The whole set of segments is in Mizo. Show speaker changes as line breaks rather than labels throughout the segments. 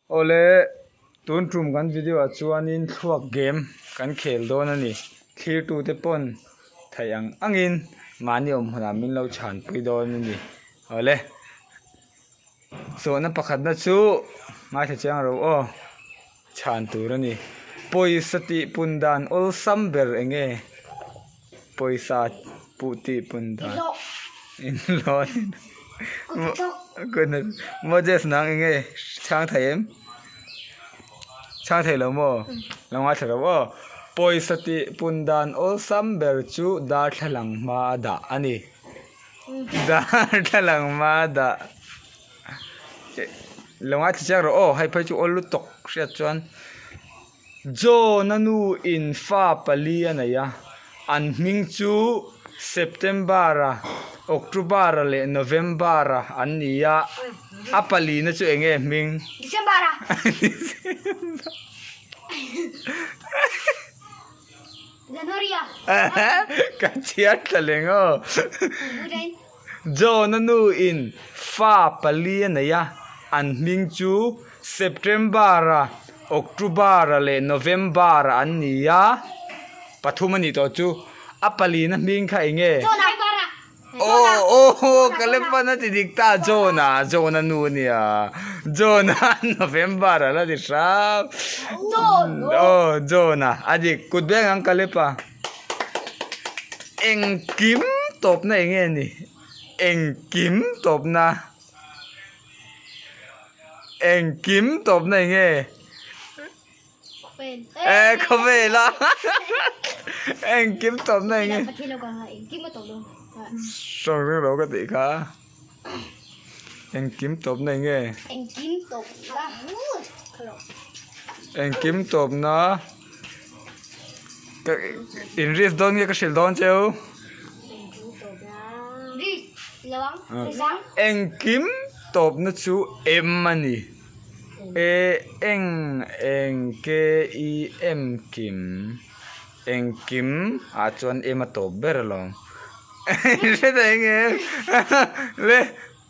Awle, tun tum kan video ah chuanin thluak game kan khel dawn a ni. Thlirtute pawn theih ang angin mahni awm hmunah min lo chhanpui dawn a ni. Awle, chawhna pakhatna chu ngaithla chiang ro aw, chhan tur a ni. Pawisa tih pun dan awlsam ber eng nge? Pawisa puh tih pun dan. Inhlawh. Moses nang eng nge chhang thei em? Chhang thei lo maw? Lo ngaithla lo aw. Pawisa tih pun dan awlsam ber chu darthlalang hma a dah a ni. Darthlalang hma a dah. Lo ngaithla chiang rawh aw, hei phei chu awl lutuk hriat chuan. John-a nu in fa pali a nei a, an hming chu September-a, October-a leh November-a an ni a, a palina chu eng nge hming?
December-a. January-a.
Ka chhiar thla leng aw. John-a nu in fa pali a nei a, an hming chu September-a, October-a leh November-a an ni a, pathum a nih tawh chu. A palina hming kha eng nge? Aw aw ka le pan a ti dik ta John-a, John-a nu a nia. John-a November-a la ti hrap. Aw John-a a dik kut beng ang ka lep a. Engkim tawpna eng nge ni? Engkim tawpna. Engkim tawpna eng nge? E khawvel a engkim tawpna eng nge? Sawng ring lo ka tih kha. Engkim tawpna eng nge?
Engkim tawpna.
Engkim tawpna. Ka in risk dawn nge ka hrilh dawn cheu? Engkim tawpna chu M a ni. E eng eng K I M kim. Engkim ah chuan M a tawp ber alawm. Hre thei nge le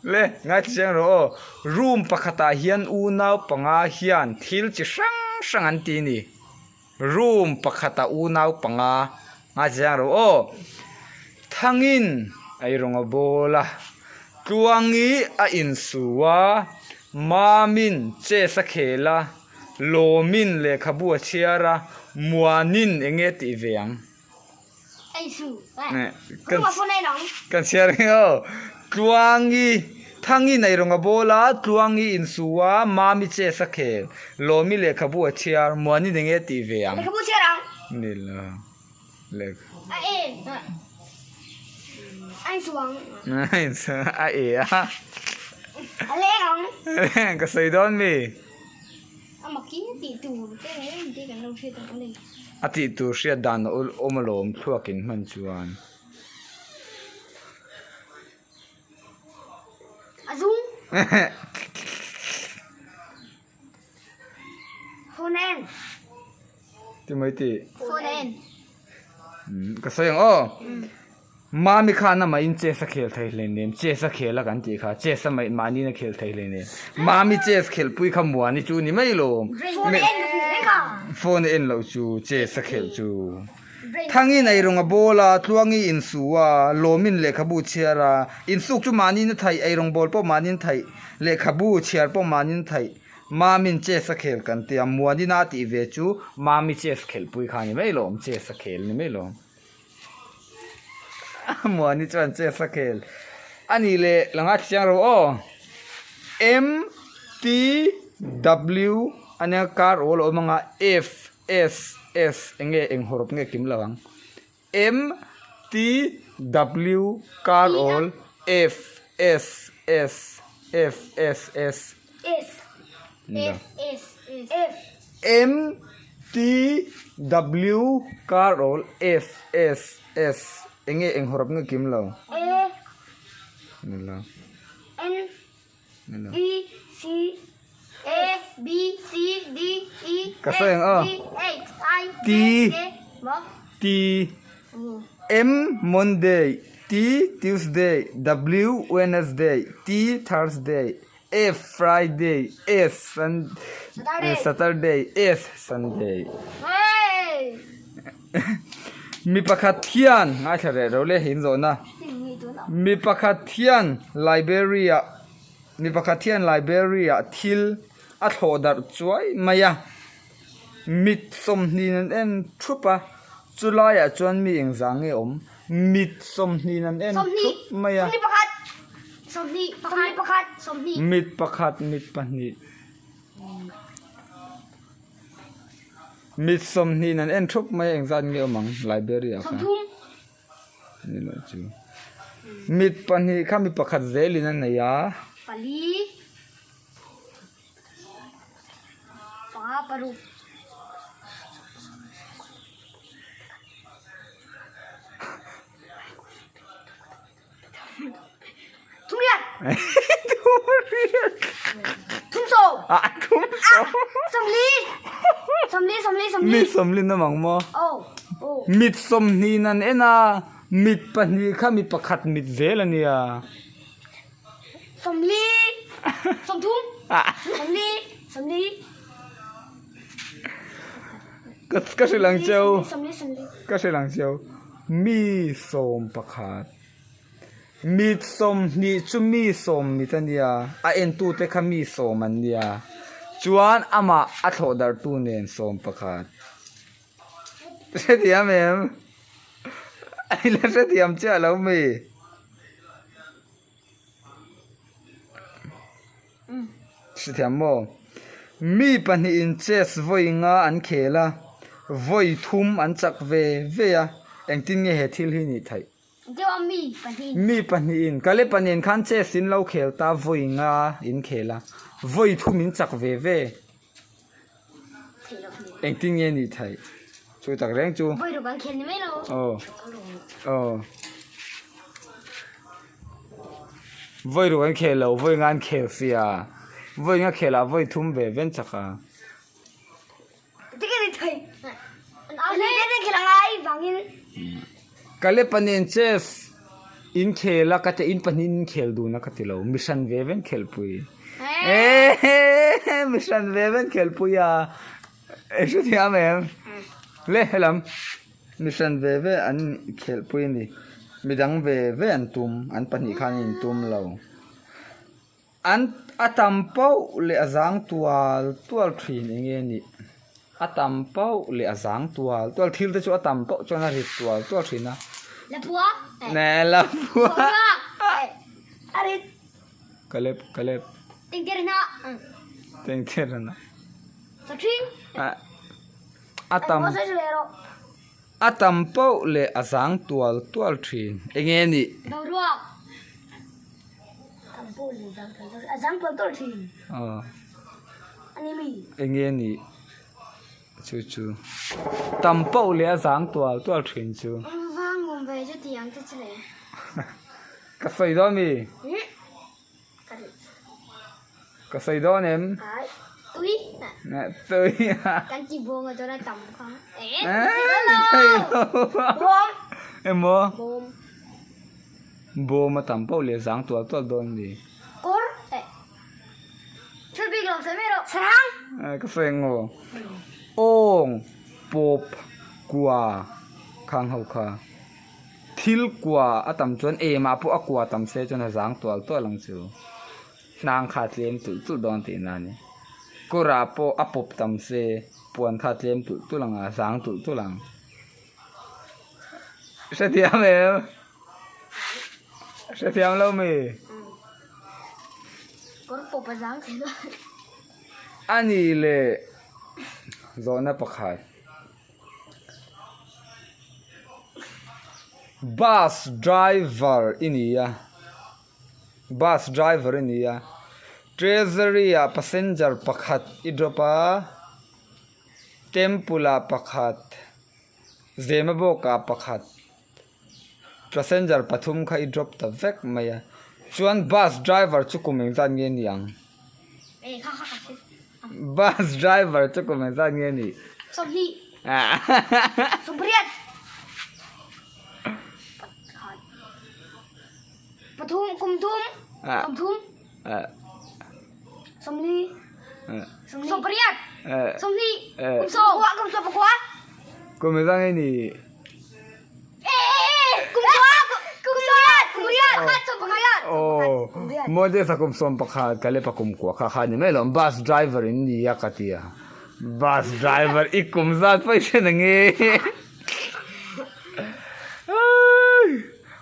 le ngaithla chiang rawh aw. Room pakhatah hian unau panga hian thil chi hrang hrang an ti a ni. Room pakhata unau panga ngaithla chiang rawh aw. Thangin a i rawn a bawl a, Tluangi a insu a, Mamin chess a khel a, Lawmin lehkhabu a chhiar a, Muanin eng nge tih ve ang? Kan chhiar nge aw. Tluangi, Thangi nei rawn a bawl a, Tluangi insu a, Mami chess a khel, Lawmi lehkhabu a chhiar, Muanin eng nge tih ve ang?
Lehkhabu chhiar ang.
Ni lo. Lehkha.
A e. A insu ang.
A insu a e a.
A leng ang.
Ka sawi dawn mi?
A makin a tih tur te reng te kan lo hriat ang a ni.
A tih tur hriat dan a awm alawm thluakin hman chuan.
A zung. Phone en.
Ti mai ti.
Phone en.
Ka sawi ang aw. Mami khan amah in chess a khel thei hlei nem, chess a khel a kan tih kha, chess a mah mahni in a khel thei hlei nem. Mami chess khelh pui kha Muani chu ni mai lo.
Phone a en ka
Phone a en loh chu chess a khelh chu. Thangin ei rawng a bawl a, Tluangi insu a, Lawmin lehkhabu chhiar a, insuk chu mahni in a thaih, ei rawng bawl pawh mahni in a thaih, lehkhabu chhiar pawh mahni in a thaih. Mamin chess a khel kan tia, Muani na tih ve chu Mami chess khelh pui kha ni mai lo, chess a khel ni mai lo. Muani chuan chess a khel a nih leh la ngai chiang ro aw. M T W a nia kar awl a awm ang a F S S eng nge eng hawrawp nge kim lo ang. M T W kar awl F S S F S S
S F S S
M T W kar awl F S S eng nge eng hawrawp nge kim lo?
A
Ni lo.
N
Ni lo.
E C A B C D E
Ka sawi ang aw.
F G H I
T
J K maw?
T M Monday T Tuesday W Wednesday T Thursday. F Friday, S Saturday, S Sunday. Mi pakhat hian ngaithla reh ro le in zawhna. Mi pakhat hian library ah mi pakhat hian library ah thil a thlawh darh chuai mai a. Mit sawmhnin an en thup a, chu laiah chuan mi engzah nge awm? Mit sawmhnin an en thup mai a. Mit pakhat, mit pahnih. Mit sawmhnin an en thup mai a, engzat nge awm ang library ah khan? Ni loh chu. Mit pahnih kha mi pakhat zelin a nei a.
Panga paruk. Thumriat.
Thumriat.
Thumsawm.
Ah, thumsawm.
Sawmli. Sawmli, sawmli, sawmli.
Mi sawmli na mang maw?
Oh, oh.
Mit sawmhnih nan en a, mit pahnih kha mi pakhat mit zel a nia.
Sawmli sawmthum sawmli sawmli
Ka ka hrilh ang cheu ka hrilh ang cheu mi sawm pakhat mit sawmhnih chu mi sawm mit a nia a entute kha mi sawm an nia chuan amah a thlawh darhtu nen sawm pakhat hrethiam em ila hrethiam chiah lo mi. Hrethiam maw? Mi pahnihin chess vawi nga an khel a, vawi thum an chak ve ve a, engtin nge he thil hi nih theih? Mi pahnihin, Kale pahnihin khan chess in lo khel ta, vawi nga in khel a, vawi thum in chak ve ve. Engtin nge nih theih? Chu tak reng chu.
Vawi ruk an khel ni mai lo.
Aw. Aw. Vawi ruk an khel lo, vawi nga an khel sia. Vawi nga khel ah vawi thum ve ven chak a.
Engtin nge nih theih? An an khel angai vangin.
Kalepa nen chess in khel a ka ti in pahnih in khel dun a ka ti lo mi hran ve ven khelpui eehh mi hran ve ven khelpui a i hrethiam em le helam mi hran ve ve an khelpui a ni midang ve ve an tum an pahnih khan an intum lo. An a tam pauh leh a zang tual tual thin eng nge nih? A tam pauh leh a zang tual tual thil te chu a tam pauh chuan a rit tual tual thin a.
Lapua.
Ne lapua.
A rit.
Kalep kalep.
Tengterna.
Tengterna.
Sathing.
A tam a tam pauh leh a zang tual tual thin eng nge nih?
Boruak.
Eng nge nih chu chu tam pauh leh a zang tual tual thin chu. Ka sawi dawn mi? Ka sawi dawn em? Tui. Emaw? Bawm a tam pauh leh zang tual tual dawn a ni.
Kawr eh thil bik lo sawi mai rawh. Sarang.
Eh ka sawi ang aw. Awng pawp kua khang ho kha. Thil kua a tam chuan emah pawh a kua tam se chuan a zang tual tual ang chu. Hnang kha tlem tulh tulh dawn tihna a ni. Kawrah pawh a pawp tam se puan kha tlem tulh tulh ang a zang tulh tulh ang. Hrethiam em? Hrethiam lo mi?
Kawr pawp a zang thei lo.
A nih leh zawhna pakhat. Bus driver i ni a, bus driver i ni a, treasury ah passenger pakhat i drop a, temple ah pakhat. Zema bawkah pakhat passenger pathum kha i drop ta vek mai a, chuan bus driver chu kum engzat nge ni ang? Bus driver chu kum engzat nge ni?
Sawmhnih. Sawmpariat. Pathum kum thum. Sawmthum. Sawmli. Sawmpariat. Sawmhnih. Kum sawm. Kum sawmpakua.
Kum engzah nge ni?
Kum kua. Kum sawm. Kum riat. Pakhat sawmpakhat.
Aw. Modesa kum 11 Kalepa kum kua kha kha ni mai lo. Bus driver in ni a ka ti a. Bus driver i kum zat pawh i hre na nge.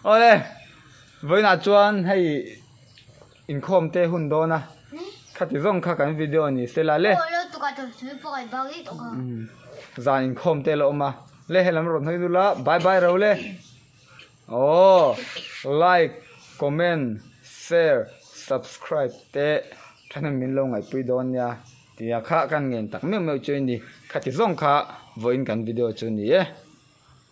Awle. Vawiinah chuan hei inkhawm te hun dawn a, khati zawng kha kan video ni se la le. Zan inkhawm te la awm a, le helam rawn hawi dul a, bye bye ro le. Aww like, comment, share, subscribe te thahnem min lo ngaihpui dawn nia tia kha kan ngen tak meuh meuh chu a ni, khati zawng kha vawiin kan video chu ni e.